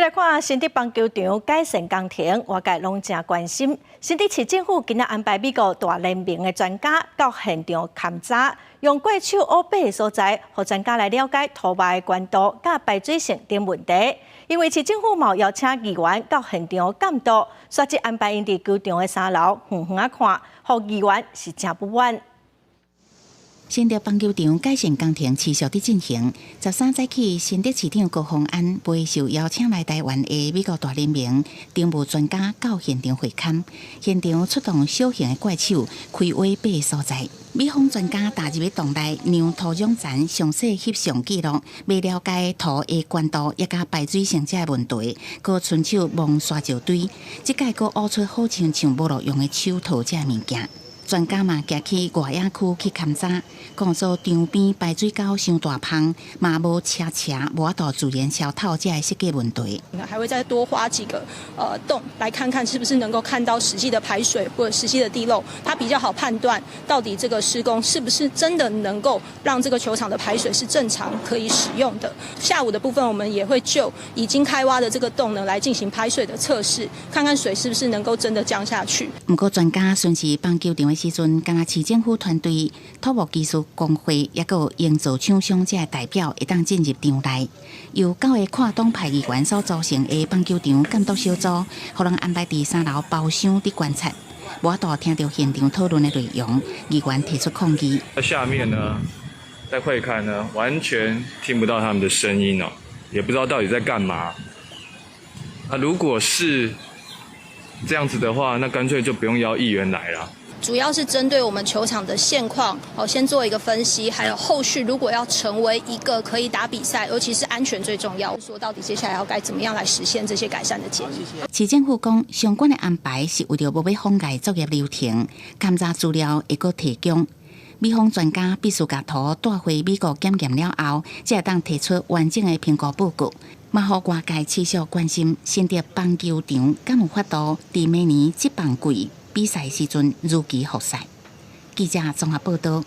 來看新竹棒球場改善工程，外界攏誠關心。新竹市政府今仔安排美國大聯盟的專家到現場勘查，用怪手挖八个所在，予專家來了解土壩的懸度佮排水性等問題。因為市政府嘛邀請議員到現場監督，煞只安排𪜶佇球場的三樓遠遠仔看，予議員是誠不滿。新竹棒球場改善工程持續佇進行。13早起，新竹市長高虹安陪受邀請來台灣的美國大聯盟場務專家到現場會勘，現場出動小型的怪手開挖八个所在。美方專家踏入去洞內量土壤層，詳細翕相記錄，欲了解土的懸度以及排水性這个問題，閣伸手摸沙石堆，這擺閣挖出好親像無路用的手套這个物件。專家嘛行去外野區去勘查，講說場邊排水溝傷大芳，嘛無斜斜，無法度自然消透這个設計問題。還會再多挖幾個洞，來看看是不是能夠看到實際的排水或者實際的地漏，它比較好判斷到底這個施工是不是真的能夠讓這個球場的排水是正常可以使用的。下午的部分，我們也會就已經開挖的這個洞呢，來進行排水的測試，看看水是不是能夠真的降下去。毋過專家巡視棒球場的時陣，敢若市政府團隊、土木技術工會，抑閣有營造廠商這个代表會當進入場內，由九个跨黨派議員所組成的棒球場監督小組，予人安排佇三樓包廂佇觀察，無法度聽著現場討論的內容，議員提出抗議。下面呢，在會勘呢，完全聽不到他們的聲音哦，也不知道到底在幹嘛。那如果是這樣子的話，那乾脆就不用邀議員來了。主要是針對我們球場的現況，哦，先做一個分析，還有後續如果要成為一個可以打比賽，尤其是安全最重要。說到底接下來要該怎麼樣來實現這些改善的建議？市政府講，相關的安排是為著無欲妨礙作業流程，勘查資料會閣提供。美方專家必須共土帶回美國檢驗了後，才會當提出完整的評估報告。嘛，予外界持續關心新竹棒球場敢有法度佇明年職棒季比賽時陣如期復賽。記者綜合報導。